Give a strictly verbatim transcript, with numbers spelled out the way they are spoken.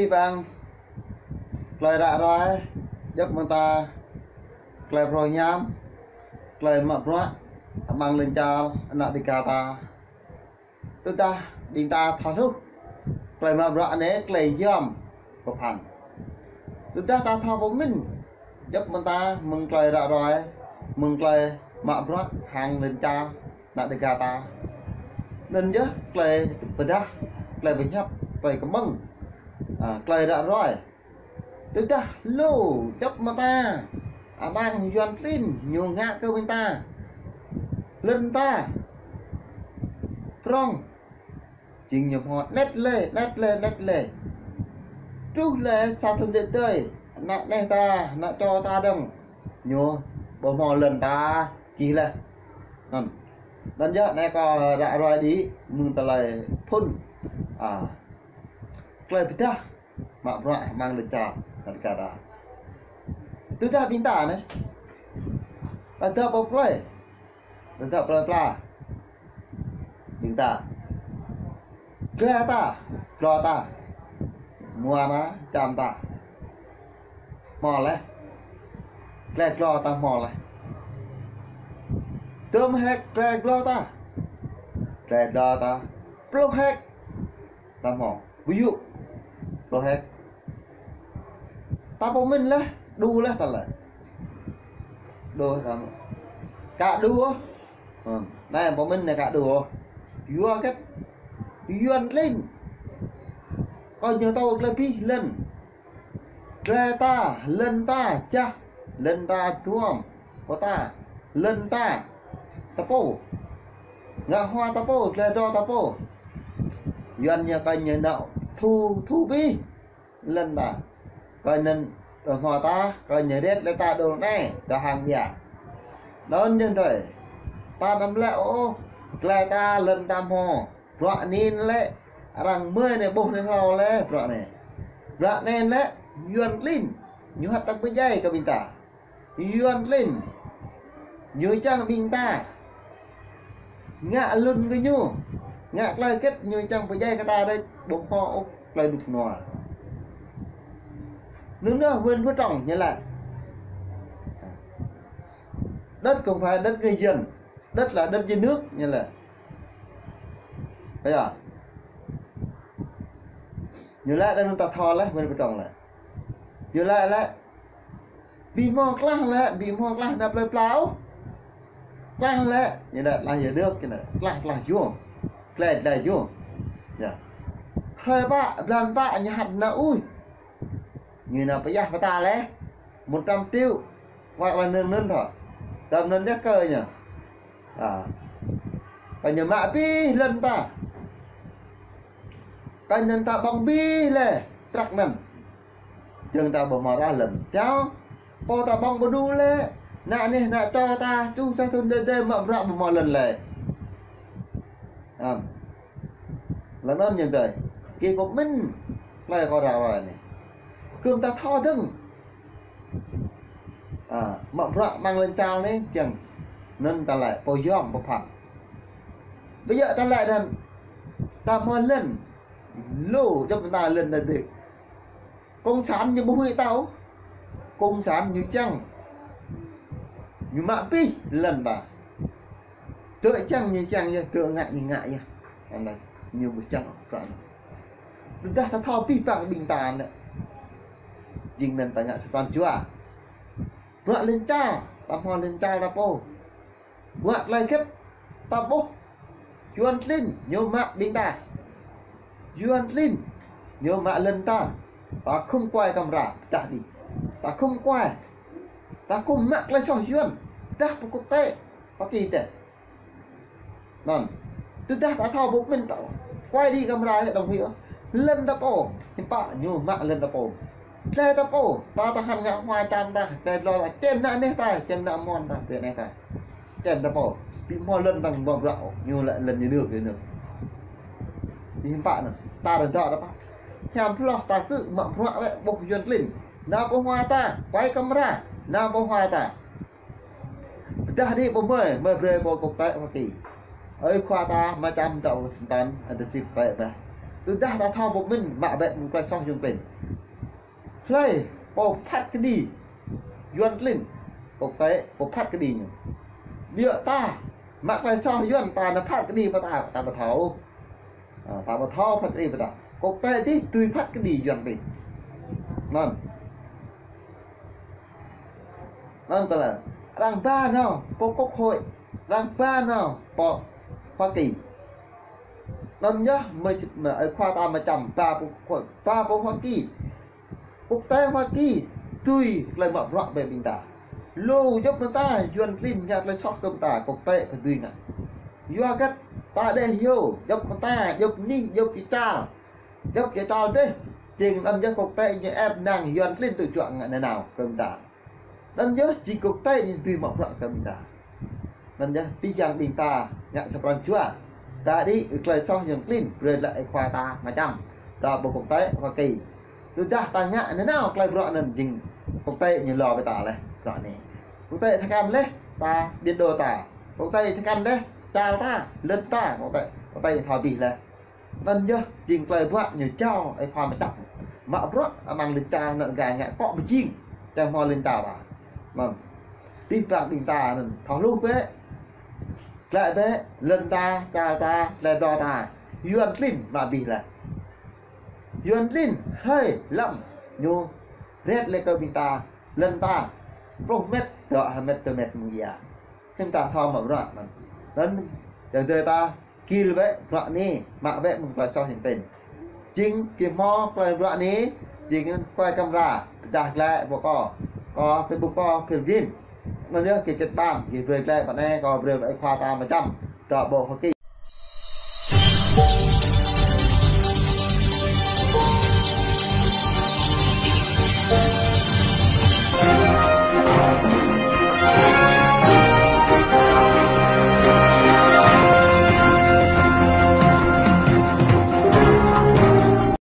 Abih bang tơlơi ră ruai, djŏp mơta tơlơi phrâo hiam, tơlơi mă bruă amăng lŏn čar ană Dêga ta. Tơdah ƀing ta thâo hluh tơlơi mă bruă anai tơlơi yom pơphan. Tơdah ta thâo pơmĭn djŏp mơta mơ̆ng tơlơi ră ruai, mơ̆ng tơlơi mă bruă hăng lŏn čar ană Dêga ta. Anŭn yơh tơlơi pơdah, tơlơi pơhiăp, tơlơi kơmơ̆ng, a, tơlơi ră ruai. Tơdah lu djŏp mơta amăng Yuan klin ñu ngă kơ ƀing ta, lŏn ta prŏng, jing ñu hmâo anet lĕ, anet lĕ, anet lĕ. Truh lĕ sa thŭn tơdơi, ană neh ta, ană čô ta dơ̆ng, ñu ƀu hmâo lŏn ta čih lĕ. Anŭn. Anŭn yơh anai kâo ră ruai đĭ mơ̆ng tơlơi phŭn, a, tơlơi pơdah mă bruă amăng lŏn čar ană Dêga ta. Tơdah ƀing ta anai, tơdah pơplơi, tơdah plơi pla ƀing ta, glai ta, glô ta, hmua ta, čăm ta, hmâo lĕ. Glai glô ta hmâo lĕ. Tơm hek glai glô ta, glai glô ta, pluh hek ta hmâo. Ƀu djơ̆ pluh hek. Ta pơmĭn lĕ, đu lĕ ta lĕ. Đu ta. Ka đu. Ơ, anai pơmĭn anai ka đu. Yua hơget? Yuan klin kơ ñu tŏ glai abih lŏn. Glai ta, lŏn ta, čah, lŏn ta duăm, kơ ta, lŏn ta, ta pô. Ngă hmua ta pô, glai dŏ ta pô. Yuan ñu kơ ñu nao thu, thu abih lŏn ta. Kơ ñu hmâo ta, kơ ñu ret lĕ ta đôl anai, ta hăng ia. Anŭn jing tui. Ta anăm lĕ ôh, glai ta, lŏn ta hmâo. Bruă anai lĕ, arăng mơi anai ƀuh anai hlâo lĕ, bruă anai. Bruă anai lĕ, Yuan klin ñu hăt ta pơdjai kơ ƀing ta. Yuan klin ñu čang ƀing ta ngă lŏn kơ ñu, ngă tơlơi hơget ñu čang pơdjai kơ ta đôč, ƀu hmâo ôh tơlơi đŭk nua. Anŭn yơh Nguyễn Phú Trọng ñu laĭ: Đất không phải đất người dân, đất là đất nhà nước, ñu laĭ. Ƀiă, ñu laĭ lĕ anŭn ta thâo lĕ, Nguyễn Phú Trọng laĭ. Ñu laĭ lĕ, ƀu hmâo klah lĕ, ƀu hmâo klah ană plơi pla ôh. Klah lĕ, ñu laĭ klah nhà nước, ñu laĭ klah, klah yua. Glai, glai yua. Yơh. Hrơi pă, blan pă, ñu hăt ană ui. Ñu nao pơyah pơtă lĕ một trăm triệu, hoặc là anŭn anŭn thôi. Tơm anŭn yơh kơ ñu. A. Kơ ñu mă abih lŏn ta. Kơ anŭn ta ƀơ̆ng abih lĕ prăk anŭn. Jing ta ƀu hmâo rah lŏn. Čao, pô ta ƀơ̆ng ƀu đu lĕ. Ană neh, ană čô ta, čuh sa thŭn tơdơi mă bruă ƀu hmâo lŏn lĕ. Ăm. Lŏn anŭn ñu tui. Kơ pơmĭn tơlơi kâo ră ruai anai. Kơ ta thâo dơ̆ng. A, mă bruă amăng lŏn čar anai, jing anŭn ta laĭ pô yom pơphan. Ƀu djơ̆ ta laĭ anŭn, ta hmâo lŏn, lu djŏp mơta lŏn ta dêh. Cộng sản ñu ƀu huĭ ta ôh. Cộng sản ñu čang, ñu mă abih lŏn ta. Tơl čang ñu čang yơh, tơl ngă ñu ngă yơh. Anai, ñu ƀu čang ôh bruă anai. Tơdah ta thâo abih bang ƀing ta anai, jing anŭn ta ngă sa pran jua. Bruă lŏn čar, ta hmâo lŏn čar ta pô. Bruă tơlơi hơget ta ƀuh. Yuan klin ñu mă ƀing ta. Yuan klin ñu mă lŏn ta. Ta khŏm kuai kamra, pơdah đĭ. Ta khŏm kuai. Ta khŏm mă tơlơi soh Yuan. Pơdah pơ quốc tế, pơ ki tĕ. Anŭn. Tơdah ta thâo ƀu mĭn ta kuai đĭ kamra hĕ dŏng huĭ ôh. Lŏn ta pô, hiư̆m pă ñu mă lŏn ta pô. Glai ta pô, ta tahan ngă hmua čăm ta, glai glô ta, čem ană neh ta, čem ană mon ta, tơ anai ta. Čem ta pô, ƀu hmâo lŏn ta ƀu bruă ôh, ñu laĭ lŏn ñu được, ñu được. Hiư̆m pă anŭn, ta rơdŏ ta pă. Hiam hloh ta kơ mă bruă wĕ ƀuh Yuan klin. Nao pơ hmua ta, kuai kamra, nao pơ hmua ta. Pơdah đĭ ƀu mơi, mơi brơi pơ quốc tế Hoa Kỳ. Ơi khua ta, mă čăm ta Washington, adơi sĭt pơklaih ƀah. Tơdah ta thâo pơmĭn mă bĕ mơ̆ng tơlơi soh Yuan klin. Hlơi pô phat kơđi Yuan klin? Quốc tế pô phat kơđi ñu. Biă ta mă tơlơi soh Yuan ta nao phat kơđi pơ ta, ta ƀu thâo. Ơ, ta ƀu thâo phat kơđi pơ ta. Quốc tế tih tui phat kơđi Yuan klin. Anŭn. Anŭn tơlơi. Arăng ba nao pơ Quốc hội, arăng ba nao pơ Hoa Kỳ. Anŭn yơh mơi sĭt mă ơi khua ta mơčăm ba pơ Quốc hội, ba pơ Hoa Kỳ. Quốc tế Hoa Kỳ tui tơlơi mă bruă ƀơi ƀing ta. Lu djŏp mơta Yuan klin ngă tơlơi soh kơ ta, quốc tế pơdui ngă. Yua hơget? Ta đeh yơh, djŏp mơta, djŏp anih, djŏp kơčal, djŏp kơčal dêh. Jing anŭn yơh quốc tế ñu ĕp năng Yuan klin tŭ juă ngă nanao kơ ta. Anŭn yơh jing quốc tế ñu tui mă bruă kơ ta. Anŭn yơh pih yang ƀing ta ngă sa pran jua. Ta đĭ tơlơi soh Yuan klin brơi lĕ ơi khua ta mơčăm. Dŏ pơ quốc tế Hoa Kỳ. Tơdah ta ngă nanao tơlơi bruă anŭn jing quốc tế ñu lŏ ƀơi ta laih bruă anai. Quốc tế thâo krăn laih ta, biă đô ta. Quốc tế thâo krăn laih čar ta, lŏn ta, quốc tế, quốc tế thâo abih laih. Anŭn yơh jing tơlơi bruă ñu jao ơi khua mơčăm. Mă bruă amăng lŏn čar anŭn gah ngă akŏ pơjing čang hmâo lŏn čar ta. Mơ̆n. Pih pang ƀing ta anŭn thâo hluh bĕ. Glaĭ bĕ, lŏn ta, čar ta, tơlơi dŏ ta. Yuan klin mă abih laih. Yuan klin hơi lăm ñu ret lĕ kơ ƀing ta, lŏn ta pluh met, dŏ ha met tơ met mơ̆ng ia. Hiư̆m ta thâo mă bruă anŭn. Anŭn yơh dơi ta gir bĕ bruă anai, mă bĕ mơ̆ng tơlơi soh Yuan klin. Jing kơ hmâo tơlơi bruă anai, jing kuai kamra, pơdah glaĭ pơ kâo, kâo Facebook kâo Phil Gin. Anŭn yơh kơ čet ƀan, gih brơi glaĭ pơ anai, kâo brơi ơi khua ta mơčăm, dŏ pơ Hoa Kỳ.